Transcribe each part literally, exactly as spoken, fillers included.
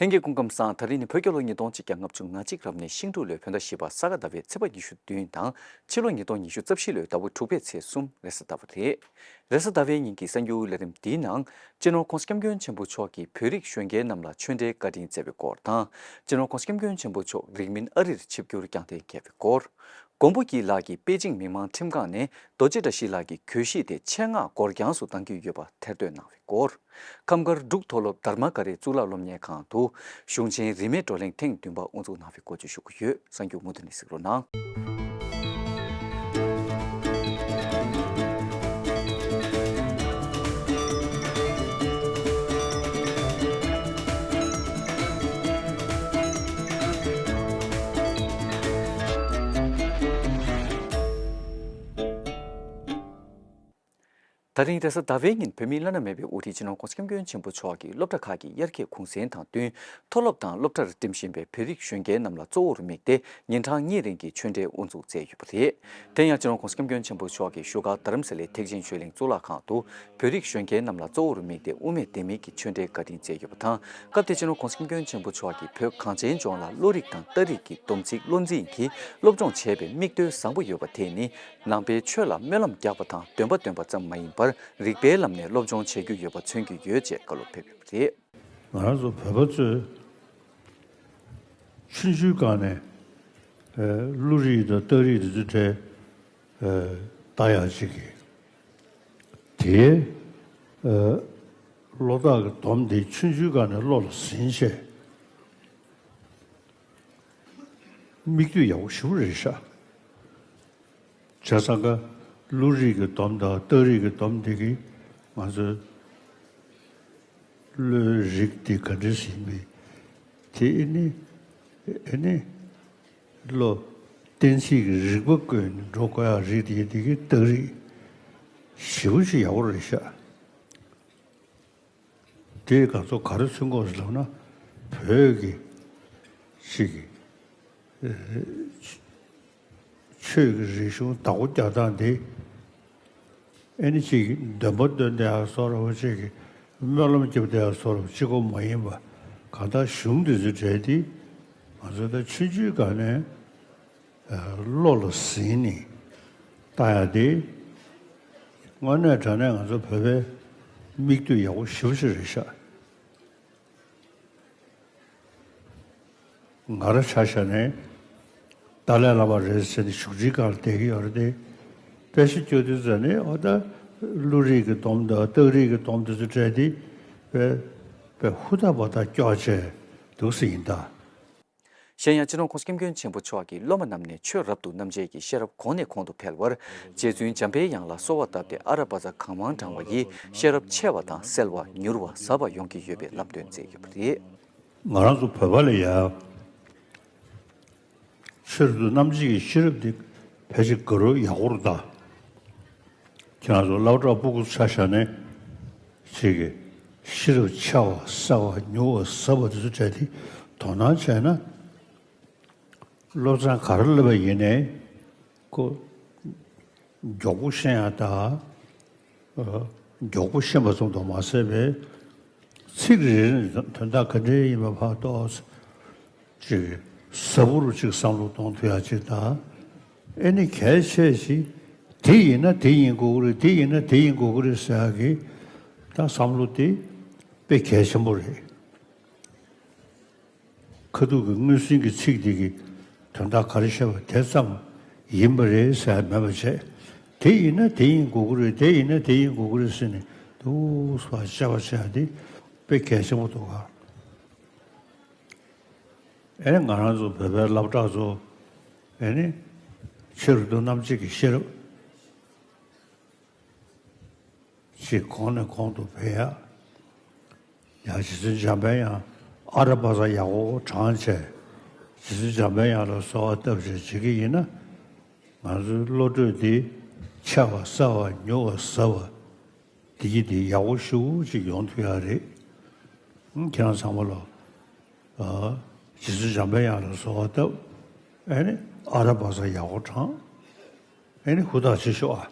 ལྷན་རྒྱས་སྐུ་ཁམས་བཟང་། ད་རིང་ནི་བོད་རྒྱལ་ལོ་ཉིས་སྟོང་ཆིག་བརྒྱ་ལྔ་བཅུ་ང་གཅིག་རབ་གནས་ཤིང་འབྲུག་ལོའི་བོད་ཟླ་བཞི་པ་ས་ག་ཟླ་བའི་ཚེས་པ་ཉི་ཤུ་བདུན་དང་། ཕྱི་ལོ་ཉིས་སྟོང་ཉི་ཤུ་རྩ་བཞི་ལོའི་ཟླ་བ་དྲུག་པའི་ཚེས་གསུམ་རེས་གཟའ་ཟླ་བ་རེད། རེས་གཟའ་ཟླ་བའི་ཉིན་གྱི་གསར་འགྱུར་ལས་རིམ་འདིའི་ནང་། སྤྱི་ནོར་༸གོང་ས་༸སྐྱབས་མགོན་ཆེན་པོ་མཆོག་གིས་བོད་རིགས་གཞོན་སྐྱེས་རྣམས་ལ་ཆོས་འབྲེལ་བཀའ་དྲིན་སྩལ་བའི་སྐོར་དང་། སྤྱི་ནོར་༸གོང་ས་༸སྐྱབས་མགོན་ཆེན་པོ་མཆོག་རིང་མིན་ཨ་རིར་ཆིབས་བསྒྱུར་བསྐྱངས་གཏན་འཁེལ་བའི་སྐོར། མགོན་པོ་སྐྱིད་ལགས་ཀྱིས་པེ་ཅིང་མི་དམངས་ཁྲིམས་ཁང་ནས་རྡོ་རྗེ་བཀྲ་ཤིས་ལགས་ཀྱི་གྱོད་གཞི་དེ་ཆེད་མངགས་འགོར་འགྱངས་སུ་གཏང་གི་ཡོད་པ་ཐེར་འདོན་གནང་བའི་སྐོར། ཁམས་དཀར་འབྲུག་མཐོ་སློབ་དྷརྨ་ཀ་རའི་གཙུག་ལག་སློབ་གཉེར་ཁང་དུ་གཞུང་ཆེན་རིས་མེད་བགྲོ་གླེང་ཐེངས་བདུན་པ་དབུ་འཛུགས་གནང་བའི་སྐོར་བརྗོད་ཞུ་གི་ཡོད། གསར་འགྱུར་མུ་མཐུད་ནས་གཟིགས་རོགས་གནང་། ད་རིང་རེས་གཟའ་ཟླ་བའི་ཉིན་བོད་མིའི་བླ་ན་མེད་པའི་དབུ་ཁྲིད་སྤྱི་ནོར་༸གོང་ས་༸སྐྱབས་མགོན་ཆེན་པོ་མཆོག་གིས་སློབ་གྲྭ་ཁག་གི་དབྱར་ཁའི་གུང་སེང་དང་བསྟུན། མཐོ་སློབ་དང་སློབ་གྲྭར་འགྲིམ་བཞིན་པའི་བོད་རིགས་གཞོན་སྐྱེས་རྣམས་ལ་གཙོ་བོར་དམིགས་ཏེ་ཉིན་གྲངས་གཉིས་རིང་གི་ཆོས་འབྲེལ་དབུ་འཛུགས་མཛད་ཡོད་པ་རེད། དེ་ཡང་སྤྱི་ནོར་༸གོང་ས་༸སྐྱབས་མགོན་ཆེན་པོ་མཆོག་གིས་བཞུགས་སྒར་རྡ་རམ་ས་ལའི་ཐེག་ཆེན་ཆོས་གླིང་གཙུག་ལག་ཁང་དུ་བོད་རིགས་གཞོན་སྐྱེས་རྣམས་ལ་གཙོ་བོར་དམིགས་ཏེ་དབུ་མེད་ལྡེ་མིག་གི་ཆོས་འབྲེལ་བཀའ་དྲིན་སྩལ་ཡོད་པ་དང་། སྐབས་དེར་སྤྱི་ནོར་༸གོང་ས་༸སྐྱབས་མགོན་ཆེན་པོ་མཆོག་གིས་བོད་གངས་ཅན་ལྗོངས་ལ་བློ་རིག་དང་རྟ་རིག་གི་སྡོམ་ཚིག་བློ་འཛིན་གྱིས་སློབ་སྦྱོང་བྱས་པའི་མིག་ལྟོས་བཟང་པོ་ཡོད་པ་དེ་ནི་ནང་པའི་ཆོས་ལ་སྨོན་ལམ་རྒྱག་པ་དང་འདོན་པ་འདོན་པ་ཙམ་མ་ཡིན་པར་རིག་པའི་ལམ་ནས་སློབ་སྦྱོང་བྱེད་རྒྱུ་ཡོད་པ་མཚོན་གྱི་ཡོད་ཅེས་བཀའ་སློབ་ཕེབས་ཡོད་པ་རེད། ང་རང་ཚོ་བོད་པ་ཚོས་ཆུང་ཆུང་སྒང་ནས་ཨ་གླུ་རིག་དང་རྟ་རིག་དེ་ཚོ་གྲས་ཨ་ལྟ་ཡག་ཅིག་གི་དེའི་ཨ་བློ་ཐག་གི་སྡོམ་དེ་ཆུང་ཆུང་སྒང་ནས་བློ་ལ་ཟིན་བྱས། མིག་ལྟོས་ཡག་པོ་ཞེ་པོ་རེད་ཤག་བྱས་ཙང་ཀ་གླུ་རིག་གི་སྡོམ་དང་རྟ་རིག་གི་སྡོམ་དེ་གིས་ང་ཚོའི་བློའི་རིགས་དེ་ག་འདྲ་ཟིན་པའི་དེ་ཨེ་ནི་ཨེ་ནི་བློ་གཏན་ཚིགས་ཀྱི་རིག་པ་བཀོད་ནས་འགྲོ་དགོས་ཡག་རིགས་དེ་དེ་གིས་རྟ་རིག་ཞེ་པོ་ཅིག་ཡག་པོ་རེད་ཤག་དེས་ང་ཚོ་ག་རེ་མཚོན་གྱི་ཡོད་ཟེར་ལབ་ན། བོད་ཀྱི་ཅིག་གི་ཨེ་ཆོས་ཀྱི་རིག་གཞུང་བདག་པོ་རྒྱག་སྟངས་དེ་ཨེ་ནི་ཅིག་གི་འདོན་པ་འདོན་བསྡད་ཡག་བཟོ་འདྲ་བོ་ཅིག་གི་སྨོན་ལམ་རྒྱབ་བསྡད་ཡག་བཟོ་འདྲ་བོ་གཅིག་པོ་མ་ཡིན་པ། གང་ལྟར་གཞུང་འདི་ཚོའི་གྲས་དེ་ང་ཚོ་ད་ཆུང་ཆུང་སྒང་ནས་བློ་ལ་ཟིན་ནས་ལྟ་ཡག་དེ་དངོས་གནས་དྲང་གནས་ང་ཚོ་བོད་པའི་མིག་ལྟོས་ཡག་པོ་ཞེ་པོ་ཅིག་རེད་ཤག་ང་རང་ཆ་བཞག་ནས་ཏཱ་ལའི་བླ་མ་རེད་ཟེར་ནས་བཞུགས་ཁྲིའི་སྒང་ལ་བསྡད་ཀྱི་ཡོད་རེད་དེ། དཔེ་ཆ་སྐྱོར་དུས་ཙམ་ནས་འོ་ད་གླུ་རིག་གི་སྡོམ་དང་རྟ་རིག་གི་སྡོམ་དེ་ཚོ་སྤྲད་དེ་དཔེ་དཔེ་ཧུར་ཐག་བ་ཐག་སྐྱོར་བྱས་འདུག་སེ་ཡིན་ད། གཞན་ཡང་སྤྱི་ནོར་༸གོང་ས་༸སྐྱབས་མགོན་ཆེན་པོ་མཆོག་གིས་སློབ་མ་རྣམས་ནས་ཆོས་རབ་ཏུ་རྣམ་འབྱེད་ཀྱི་ཤེས་རབ་གོང་ནས་གོང་དུ་འཕེལ་བར་རྗེ་བཙུན་འཇམ་པའི་དབྱངས་ལ་གསོལ་བ་བཏབ་སྟེ་ཨ་ར་བ་ཛ་གང་མང་བགྲང་བ་ཡིས་ཤེས་རབ་ཆེ་བ་དང་གསལ་བ་མྱུར་བ་ཟབ་པ་ཡོང་གི་ཡོད་པའི་ལམ་སྟོན་མཛད་ཡོད་པ་རེད། ང་རང་ཚོ་བོད་པ་ལ་ཡང་ཆོས་རབ་ཏུ་རྣམ་འབྱེད་ཀྱི་ཤེས་རབ་འདི་ཕལ་ཆེར་དགའ་རབ་ཡག་པོ་རེད་ད། ཁྱེད་རང་ཚོ་སློབ་གྲྭ་ཕྲུ་གུ་ཆ་བཞག་ནས་ཅིག་གི་ཤེས་རབ་ཆེ་བ་གསལ་བ་མྱུར་བ་ཟབ་པ་དེ་ཚོ་སྤྲད་དེ་དོ་སྣང་བྱས་ན། སློབ་ཚན་ག་རེ་སླེབས་པ་ཡིན་ནའི་ཁོ་མགྱོགས་པོ་ཤེས་ཡག་དང་། མགྱོགས་པོ་ཤེས་པ་ཙམ་དུ་མ་ཟད་པའི་ཚིག་རེ་རེ་ནས་དོན་དག་ག་འདྲ་ཡིན་པ་ཕར་རྟོགས། ཅིག་ཟབ་པོ་རུ་ཅིག་བསམ་བློ་གཏོང་ཐུབ་ཡག་ཅིག་དང་། ཨེ་ནི་གལ་ཆེ་ཞིག་དེ་ཡིན་ན་དེ་ཡིན་དགོས་ཀྱི་རེད། དེ་ཡིན་ན་དེ་ཡིན་དགོས་ཀྱི་རེད་ཟེར་ཡག་གི་ད་བསམ་བློ་དེ་དཔེ་གལ་ཆེན་པོ་རེད། ཁ་ཐུག་གི་དངོས་ཟིན་གྱི་ཚིག་དེ་གི་དོན་དག་ག་རེ་བཤད་པ་དེ་ཙམ་ཡིན་པ་རེད་ཟེར་མེད་པ་བྱས། དེ་ཡིན་ན་དེ་ཡིན་དགོས་ཀྱི་རེད། དེ་ཡིན་ན་དེ་ཡིན་དགོས་ཀྱི་རེད་ཟེར་ནས་འདུག་སེ་བཤད་པ་བྱས་དེ་དཔེ་གལ་ཆེན་པོ་འདུག་ག་ཨེ་ནི་ང་རང་ཚོ་བོད་པའི་སློབ་གྲྭ་ཚོ་ཨེ་ནི་ཆོས་རབ་ཏུ་རྣམ་འབྱེད་ཀྱི་ཤེས་རབ་ཅིག་གོང་ནས་གོང་དུ་འཕེལ་ཡག་ཡང་རྗེ་བཙུན་འཇམ་པའི་དབྱངས་ཨ་ར་པ་ཙ་ཡག་པོ་བགྲངས་བྱས། རྗེ་བཙུན་འཇམ་པའི་དབྱངས་ལ་གསོལ་བ་བཏབ་བྱས་བྱེད་ཀྱི་ཡིན་ན། ང་ཚོའི་བློ་གྲོས་འདི་ཆེ་བ་གསལ་བ་མྱུར་བ་ཟབ་པ་འདི་གི་འདི་ཡག་པོ་ཞེ་པོ་ཅིག་ཡོང་ཐུབ་ཡག་རེད། ཁྱེད་རང་ཚང་མ་ལ་རྗེ་བཙུན་འཇམ་པའི་དབྱངས་ལ་གསོལ་བ་བཏབ། ཨེ་ནི་ཨ་ར་པ་ཙ་ཡག་པོ་བགྲངས། ཨེ་ནི་ཧུར་ཐག་བྱེད་ཤོག་ཨ།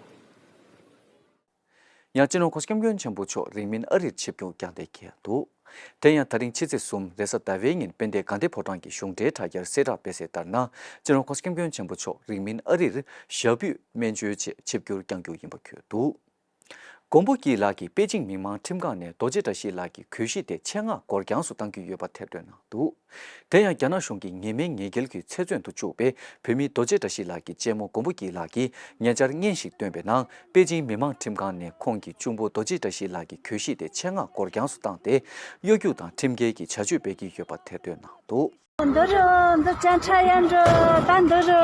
ཡང་སྤྱི་ནོར་༸གོང་ས་༸སྐྱབས་མགོན་ཆེན་པོ་མཆོག་རིང་མིན་ཨ་རིར་ཆིབས་བསྒྱུར་བསྐྱངས་ཏེ་འཁེལ་འདུག་དེ་ཡང་ད་རིང་ཕྱི་ཚེས་གསུམ་རེས་གཟའ་ཟླ་བའི་ཉིན་དཔལ་ལྡན་དགའ་ལྡན་ཕོ་བྲང་གི་གཞུང་འབྲེལ་དྲ་རྒྱར་གསལ་བསྒྲགས་སྤེལ་གསལ་ལྟར་ན། སྤྱི་ནོར་༸གོང་ས་༸སྐྱབས་མགོན་ཆེན་པོ་མཆོག་རིང་མིན་ཨ་རིར་ཞབས་པུས་སྨན་བཅོས་ཆེད་ཆིབས་བསྒྱུར་བསྐྱང་རྒྱུ་ཡིན་པ་འཁོད་འདུག་མགོན་པོ་སྐྱིད་ལགས་ཀྱིས་པེ་ཅིང་མི་དམངས་ཁྲིམས་ཁང་ནས་རྡོ་རྗེ་བཀྲ་ཤིས་ལགས་ཀྱི་གྱོད་གཞི་དེ་ཆེད་མངགས་འགོར་འགྱངས་སུ་གཏང་རྒྱུ་ཡོད་པ་ཐེར་འདོན་གནང་འདུག་དེ་ཡང་རྒྱ་ནག་གཞུང་གིས་ཉེས་མེད་ཉེས་འགེལ་གྱི་ཚེ་བཙོན་དུ་བཅུག་པའི་བོད་མི་རྡོ་རྗེ་བཀྲ་ཤིས་ལགས་ཀྱི་གཅེན་མོ་མགོན་པོ་སྐྱིད་ལགས་ཀྱིས་ཉེ་ཆར་སྙན་ཞིག་བཏོན་པའི་ནང་པེ་ཅིང་མི་དམངས་ཁྲིམས་ཁང་ནས་ཁོང་གི་གཅུང་པོ་རྡོ་རྗེ་བཀྲ་ཤིས་ལགས་ཀྱི་གྱོད་གཞི་དེ་ཆེད་མངགས་འགོར་འགྱངས་སུ་བཏང་སྟེ་གཡོ་སྒྱུ་དང་ཁྲིམས་འགལ་གྱི་བྱ་སྤྱོད་སྤེལ་གྱི་ཡོད་པ་ཐེར་འདོན་གནང་འདུག་འདི་རུ་འདི་བཅད་ཁྲ་ཡར་འགྲོ་ད་འདི་རུ།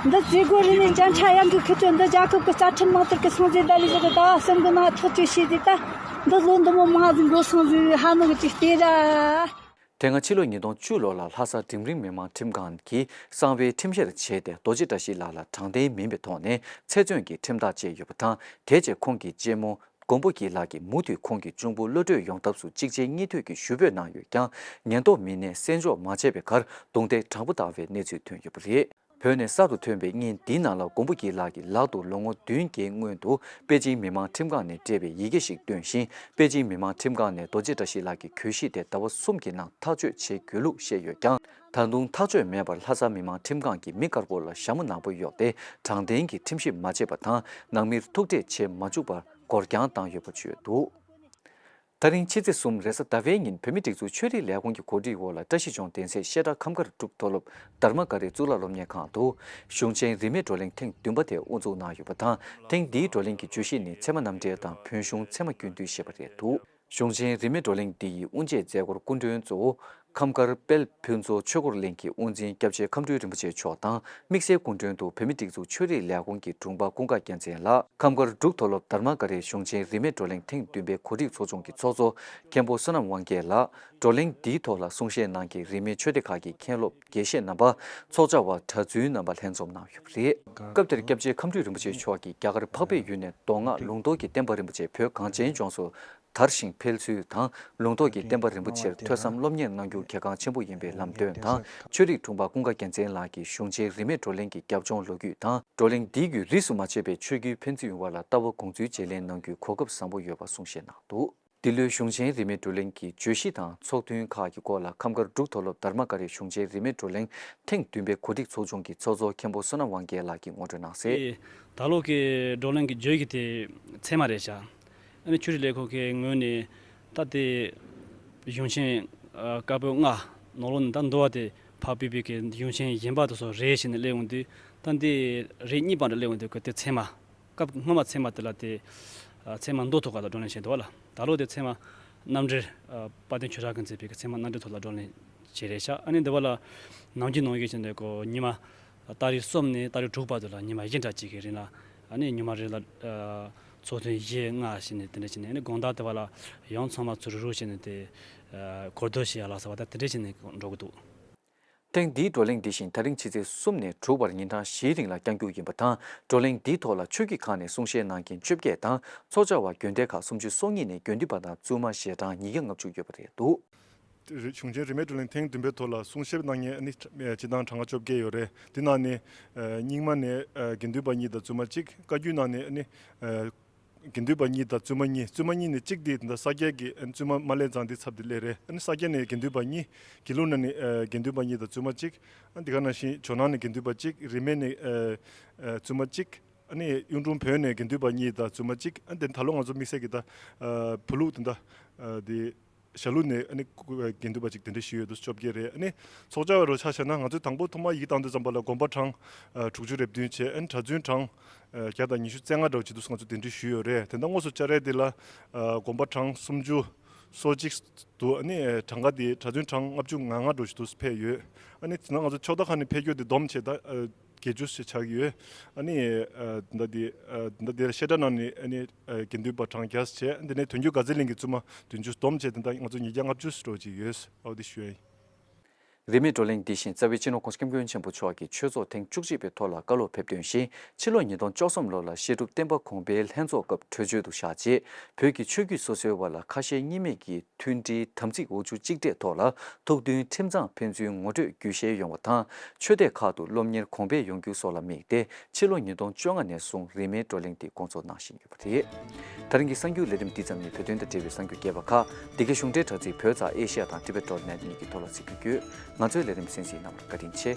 འདི་བྱེད་སྒོ་རིག་གནས་བཅད་ཁྲ་ཡར་འགྲོ་ཁི་ཆོ་འདི་རྒྱལ་ཁབ་ཀྱི་རྩ་ཁྲིམས་ནང་དུ་གི་སངས་རྒྱས་ད་ལི་ཟེར་གི་ཟླ་བ་གསུམ་གི་ནང་ཐག་གཅོད་བྱས་ཏེ་ད་འདི་ལོ་འདི་མོ་མང་ཟིག་འགོར་སོང་ཟིག་ཧ་ནོ་གི་ཅིག་ལྟོས་ར། དེ་སྔ་ཕྱི་ལོ་ཉིས་སྟོང་བཅུ་ལོ་ལ་ལྷ་ས་འབྲིང་རིམ་མི་དམངས་ཁྲིམས་ཁང་གིས་གསང་བའི་ཁྲིམས་བཤེར་བྱས་ཏེ་རྡོ་རྗེ་བཀྲ་ཤིས་ལགས་ལ་དྲང་བདེན་མིན་པའི་ཐོག་ནས་ཚེ་བཙོན་གྱི་ཁྲིམས་ཐག་བཅད་ཡོད་པ་དང་། དེ་རྗེས་ཁོང་གི་གཅེན་མོ་མགོན་པོ་སྐྱིད་ལགས་ཀྱིས་མུ་མཐུད་ཁོང་གི་གཅུང་པོ་གློད་བཀྲོལ་ཡོང་ཐབས་སུ་གཅིག་རྗེས་གཉིས་མཐུད་ཀྱིས་ཞུ་འབོད་གནང་ཡོད་ཀྱང་། ཉེན་རྟོག་མི་སྣས་བསད་འཇོག་མ་བྱས་པའི་ཁར་རྡུང་རྡེག་དྲག་པོ་བཏང་བའི་གནས་ཚུལ་ཐོན་ཡོད་པ་རེད། བོད་ནས་གསར་དུ་ཐོན་པའི་བརྙན་འདིའི་ནང་ལ་མགོན་པོ་སྐྱིད་ལགས་ཀྱིས་ལག་ཏུ་ལོ་ངོ་བདུན་བརྒྱད་སྔོན་དུ་པེ་ཅིང་མི་དམངས་ཁྲིམས་ཁང་ནས་སྤྲད་པའི་ཡི་གེ་ཞིག་བཏོན་ཞིང་། པེ་ཅིང་མི་དམངས་ཁྲིམས་ཁང་ནས་རྡོ་རྗེ་བཀྲ་ཤིས་ལགས་ཀྱི་གྱོད་གཞི་དེ་ཟླ་བ་གསུམ་གྱི་ནང་ཐག་གཅོད་བྱེད་དགོས་ལུགས་བཤད་ཡོད་ཀྱང་། ད་དུང་ཐག་གཅོད་མེད་པར་ལྷ་ས་མི་དམངས་ཁྲིམས་ཁང་གིས་མི་དཀར་པོ་ལ་ཞྭ་མོ་ནག་པོ་གཡོགས་ཏེ་དྲང་བདེན་གྱི་ཁྲིམས་ཞིབ་མ་བྱས་པ་དང་། ནང་མིར་ཐུག་འཕྲད་བྱེད་མ་བཅུག་པར་འགོར་འགྱངས་བཏང་ཡོད་པ་བརྗོད་འདུག་ད་རིང་ཕྱི་ཚེས་གསུམ་རེས་གཟའ་ཟླ་བའི་ཉིན་བོད་མིའི་སྒྲིག་འཛུགས་ཆོས་རིག་ལས་ཁུངས་ཀྱི་གོ་སྒྲིག་འོག་ལ་བཀྲ་ཤིས་ལྗོངས་གདན་སའི་བཤད་གྲྭ་ཁམས་དཀར་འབྲུག་མཐོ་སློབ་དྷརྨ་ཀ་རའི་གཙུག་ལག་སློབ་གཉེར་ཁང་དུ་གཞུང་ཆེན་རིས་མེད་བགྲོ་གླེང་ཐེངས་བདུན་པ་དེ་དབུ་འཛུགས་གནང་ཡོད་པ་དང་། ཐེངས་འདིའི་བགྲོ་གླེང་གི་བརྗོད་གཞི་ནི་ཚད་མ་རྣམ་འགྲེལ་དང་བོན་གཞུང་ཚད་མ་རྒྱུན་མཐུད་ཞེས་པ་རེད་འདུག་གཞུང་ཆེན་རིས་མེད་བགྲོ་གླེང་འདི་ཡི་དབུ་འབྱེད་མཛད་སྒོར་སྐུ་མགྲོན་གཙོ་བོ་ཁམས་དཀར་དཔལ་ཕུན་ཚོགས་ཆོས་འཁོར་གླིང་གི་དབུ་འཛིན་སྐྱབས་རྗེ་ཁམས་སྤྲུལ་རིན་པོ་ཆེ་མཆོག་དང་། དམིགས་བསལ་སྐུ་མགྲོན་དུ་བོད་མིའི་སྒྲིག་འཛུགས་ཆོས་རིག་ལས་ཁུངས་ཀྱི་དྲུང་འཕར་ཀུན་དགའ་རྒྱལ་མཚན་ལགས། ཁམས་དཀར་འབྲུག་མཐོ་སློབ་དྷརྨ་ཀ་རའི་གཞུང་ཆེན་རིས་མེད་བགྲོ་གླེང་ཐེངས་བདུན་པའི་གོ་སྒྲིག་ཚོགས་ཆུང་གི་ཚོགས་གཙོ་མཁན་པོ་བསོད་ནམས་དབང་རྒྱལ་ལགས། བགྲོ་གླེང་འདིའི་ཐོག་ལ་གསུང་བཤད་གནང་མཁན་རིས་མེད་ཆོས་སྡེ་ཁག་གི་མཁན་སློབ་དགེ་བཤེས་རྣམ་པ། ཚོགས་བཅར་བ། གྲྭ་བཙུན་རྣམ་པ་ལྷན་འཛོམས་གནང་ཡོད་པ་རེད། སྐབས་དེར་སྐྱབས་རྗེ་ཁམས་སྤྲུལ་རིན་པོ་ཆེ་མཆོག་གིས་རྒྱ་གར་འཕགས་པའི་ཡུལ་ནས་མདོ་སྔགས་ལུང་རྟོགས་ཀྱི་བསྟན་པ་རིན་པོ་ཆེ་བོད་གངས་ཅན་ལྗོངས་སུ་དར་ཞིང་འཕེལ་ཚུལ་དང་། ལུང་རྟོགས་ཀྱི་བསྟན་པ་རིན་པོ་ཆེར་ཐོས་བསམ་སློབ་གཉེར་གནང་རྒྱུ་གལ་འགངས་ཆེན་པོ་ཡིན་པའི་ལམ་སྟོན་དང་། ཆོས་རིག་དྲུང་འཕར་ཀུན་དགའ་རྒྱལ་མཚན་ལགས་ཀྱིས་གཞུང་ཆེན་རིས་མེད་བགྲོ་གླེང་གི་རྒྱབ་ལྗོངས་ལོ་རྒྱུས་དང་། བགྲོ་གླེང་འདི་བརྒྱུད་རིས་སུ་མ་ཆད་པའི་ཆོས་བརྒྱུད་ཕན་ཚུན་དབར་ལ་ལྟ་བ་དགོངས་ཚུལ་བརྗེ་ལེན་གནང་རྒྱུའི་གོ་སྐབས་བཟང་པོ་ཡོད་པ་གསུང་བཤད་གནང་འདུག་འདི་ལོའི་གཞུང་ཆེན་རིས་མེད་བགྲོ་གླེང་གི་བརྗོད་གཞི་དང་ཚོགས་ཐུན་ཁག་གི་སྐོར་ལ་ཁམས་དཀར་འབྲུག་མཐོ་སློབ་དྷརྨ་ཀ་རའི་གཞུང་ཆེན་རིས་མེད་བགྲོ་གླེང་ཐེངས་བདུན་པའི་གོ་སྒྲིག་ཚོགས་ཆུང་གི་ཚོགས་གཙོ་མཁན་པོ་བསོད་ནམས་དབང་རྒྱལ་ལགས་ཀྱིས་ངོ་སྤྲོད་གནང་གསལ། ད་ལོ་གི་བགྲོ་གླེང་གི་བརྗོད་གཞི་དེ་ཚད་མ་རེད་ཤག་ཨ་ནི་ཆོས་རིག་ལས་ཁུངས་ཀྱི་ངོས་ནས་ད་དེ་གཞུང་ཆེན་ཨ་བཀའ་པོད་ལྔ་ནང་ལོགས་ནས་ད་འདུལ་བ་དེ་ཕར་ཕུད་པའི་གི་གཞུང་ཆེན་གཞན་པ་དེ་ཚོ་རེད་ཟེར་ནས་སླེབས་འོང་དུས། ད་འདི་རེ་གཉིས་པ་འདྲ་སླེབས་འོང་དུས་ཁོ་དེ་ཚད་མ། སྐབས་སྔོན་མ་ཚད་མ་དེ་ལ་དེ་ཨ་ཚད་མ་མདོ་ཐོག་ཁག་ལ་བགྲོ་གླེང་བྱས་འདུག་བ་ལ། ད་ལོ་དེ་ཚད་མ་རྣམ་འགྲེལ། ཨ་དཔལ་ལྡན་ཆོས་གྲགས་ཀྱིས་མཛད་པའི་གི་ཚད་མ་རྣམ་འགྲེལ་ཐོག་ལ་བགྲོ་གླེང་བྱས་རེད་ཤག་ཨ་ནི་འདི་བ་ལ་ནམ་རྒྱུན་ནང་བཞིན་བྱས་ནས་ཁོ་ཉི་མ་ཏ་རིག་གསུམ་ནས་ཏ་རིག་དྲུག་བར་དུ་ལ་ཉི་མ་བཞི་འདྲ་གཅིག་གི་རིང་ལ་ཨ་ནི་ཉི་མ་རེ་ལ་ཨ་ཚོགས་ཐུན་བཞི་ལྔ་བྱས་ནས་དེ་འདྲ་བྱས་ནས། ཨ་ནི་དགོང་དག་དེ་བ་ལ་ཡང་ཚང་མ་ཚུར་རུབ་རུབ་བྱས་ནས་དེ་ཨ་གོ་བསྡུར་བྱེད་ཡ་ལ་སོགས་པ་ད་དེ་འདྲ་བྱས་ནས་འགྲོ་གི་འདུག་ཐེངས་འདིའི་བགྲོ་གླེང་འདི་བཞིན་ད་རིང་ཕྱི་ཚེས་གསུམ་ནས་དྲུག་བར་ཉིན་གྲངས་བཞིའི་རིང་ལ་བསྐྱང་རྒྱུ་ཡིན་པ་དང་། བགྲོ་གླེང་འདིའི་ཐོག་ལ་ཆོས་བརྒྱུད་ཁག་ནས་གསུང་བཤད་གནང་མཁན་བཅོ་བརྒྱད་དང་། ཚོགས་བཅར་བ་དགོན་སྡེ་ཁག་སུམ་ཅུ་སོ་གཉིས་ནས་དགེ་འདུན་པ་དང་བཙུན་མ་ཞལ་གྲངས་ཉིས་བརྒྱ་ལྔ་བཅུ་ཡོད་པ་རེད་འདུག་གཞུང་ཆེན་རིས་མེད་བགྲོ་གླེང་ཐེངས་བདུན་པའི་ཐོག་ལ་གསུང་བཤད་གནང་མཁན་ཨ་ནི་སྤྱིར་བཏང་གྲངས་ཀ་བཅོ་བརྒྱད་ཡོད་རེད། དེ་ནང་ནས་རྙིང་མ་ནས་དགེ་འདུན་པ་གཉིས་དང་བཙུན་མ་གཅིག་བཀའ་བརྒྱུད་ནང་ནས་ཨ་ནི། དགེ་འདུན་པ་གཉིས་དང་བཙུན་མ་གཉིས། བཙུན་མ་གཉིས་ནས་གཅིག་དེ་ད་ས་སྐྱ་གི་ཨ་ནི་བཙུན་མ་མ་སླེབས་ཙང་དེ་ཚབ་དེ་སླེབས་རེད། ཨ་ནི་ས་སྐྱ་ནས་དགེ་འདུན་པ་གཉིས། དགེ་ལུགས་ནང་ནས་ཨ་དགེ་འདུན་པ་གཉིས་དང་བཙུན་མ་གཅིག་ཨ་འདི་ག་ནང་བཞིན་ཇོ་ནང་ནས་དགེ་འདུན་པ་གཅིག་རིས་མེད་ནས་ཨ་ཨ་བཙུན་མ་གཅིག་ཨ་ནི་གཡུང་དྲུང་བོན་ནས་དགེ་འདུན་པ་གཉིས་དང་བཙུན་མ་གཅིག་ཨ་འདི་ད་ལོ་ང་ཚོ་དམིགས་བསལ་གྱི་ད་ཨ་བོད་ལུགས་དེ་འདྲ་ཨ་དེ། ཞྭ་ལུ་ནས་ཨ་ནི་སྐུ་དགེ་འདུན་པ་ཅིག་དེ་འདྲ་ཞུས་ཡོད་འདུག་བཅོ་བརྒྱད་རེད། ཨ་ནི་ཚོགས་བཅར་བའི་རོ་ཆ་བཞག་ན་ང་ཚོས་དང་པོ་ཐོག་མ་ཡིག་བཏང་དུས་ཙམ་པ་ལ་དགོན་པ་གྲངས་ཨ་དྲུག་ཅུ་རེ་བདུན་བྱས། ཨ་ནི་གྲྭ་བཙུན་གྲངས་ཨ་བརྒྱ་དང་ཉི་ཤུ་རྩ་ལྔ་འདྲ་བོ་བྱེད་འདུག་ང་ཚོ་དེ་འདྲ་ཞུས་ཡོད་རེད། དེ་འདྲ་དངོས་སུ་བཅར་ཡས་དེ་ལ་ཨ་དགོན་པ་གྲངས་སུམ་ཅུ་སོ་གཅིག་འདུག་ཨ་ནི་གྲངས་ཀ་དེ་གྲྭ་བཙུན་གྲངས་ལྔ་བཅུ་ང་ལྔ་འདྲ་བོ་ཞིག་འདུག་ཕེབས་ཡོད། ཨ་ནི་དེ་ན་ང་ཚོ་ཕྱོགས་མཐའ་ཁག་ནས་ཕེབས་རྒྱུ་དེ་བསྡོམས་བྱས་ད་ཨ། བརྒྱད་ཅུ་ཞིག་ཆགས་ཀྱི་ཡོད། ཨ་ནི་ཨ་ད་ལྟ་དེ་ཨ་ད་ལྟ་དེ་བཤད་གྲྭ་ནང་ནས་ཨ་ནི་ཨ་དགེ་འདུན་པ་གྲངས་བརྒྱ་བྱས། དེ་ནས་དོན་བརྒྱུད་དགའ་ཚལ་གླིང་གི་བཙུན་མ་བདུན་ཅུ་བསྡོམས་བྱས་དེ་འདྲ་ང་ཚོ་ཉིས་བརྒྱ་ལྔ་བཅུ་ཞིག་འགྲོ་གི་ཡོད། ཨོ་དེ་ཞུ་ཡ་ཡིན། རིས་མེད་བགྲོ་གླེང་འདི་བཞིན་རྩ་བའི་སྤྱི་ནོར་༸གོང་ས་༸སྐྱབས་མགོན་ཆེན་པོ་མཆོག་གིས་ཆོས་ཚོགས་ཐེངས་བཅུ་གཅིག་པའི་ཐོག་ལ་བཀའ་སློབ་ཕེབས་དོན་བཞིན་ཕྱི་ལོ་ཉིས་སྟོང་བཅུ་གསུམ་ལོ་ལ་བཤད་སྒྲུབ་བསྟན་པ་གོང་འཕེལ་ལྷན་ཚོགས་སྐབས་གྲོས་ཆོད་དུ་བཞག་རྗེས་བོད་ཀྱི་ཆོས་བརྒྱུད་སོ་སོའི་བར་ལ་ཁ་ཞེ་གཉིས་མེད་ཀྱི་མཐུན་སྒྲིལ་དམ་ཚིག་འོག་ཆུ་གཅིག་སྒྲིལ་ཐོག་ལ་ཐུགས་མཐུན་ཁྲིམས་གཙང་ཕན་ཚུན་ངོ་སྤྲོད་རྒྱུས་ཤེས་ཡོང་བ་དང་ཆོས་སྡེ་ཁག་ཏུ་སློབ་གཉེར་གོང་འཕེལ་ཡོང་རྒྱུ་སོགས་ལ་དམིགས་ཏེ་ཕྱི་ལོ་ཉིས་སྟོང་བཅོ་ལྔ་ནས་བཟུང་རིས་མེད་བགྲོ་གླེང་འདི་སྐོང་ཚོགས་གནང་བཞིན་ཡོད་པ་རེད། ད་རིང་གི་གསར་འགྱུར་ལས་རིམ་འདི་ཙམ་ཡིན། བོད་དོན་དང་འབྲེལ་བའི་གསར་འགྱུར་རྒྱས་པ་ཁག་འདི་གའི་གཞུང་འབྲེལ་དྲ་ཚིགས་བོད་ཙང་ཨེ་ཤི་ཡ་དང་Tibet dot net གཉིས་ཀྱི་ཐོག་ལ་གཟིགས་རྒྱུ་ཡོད། ང་ཚོའི་ལས་རིམ་གསན་གཟིགས་གནང་བར་བཀའ་དྲིན་ཆེ།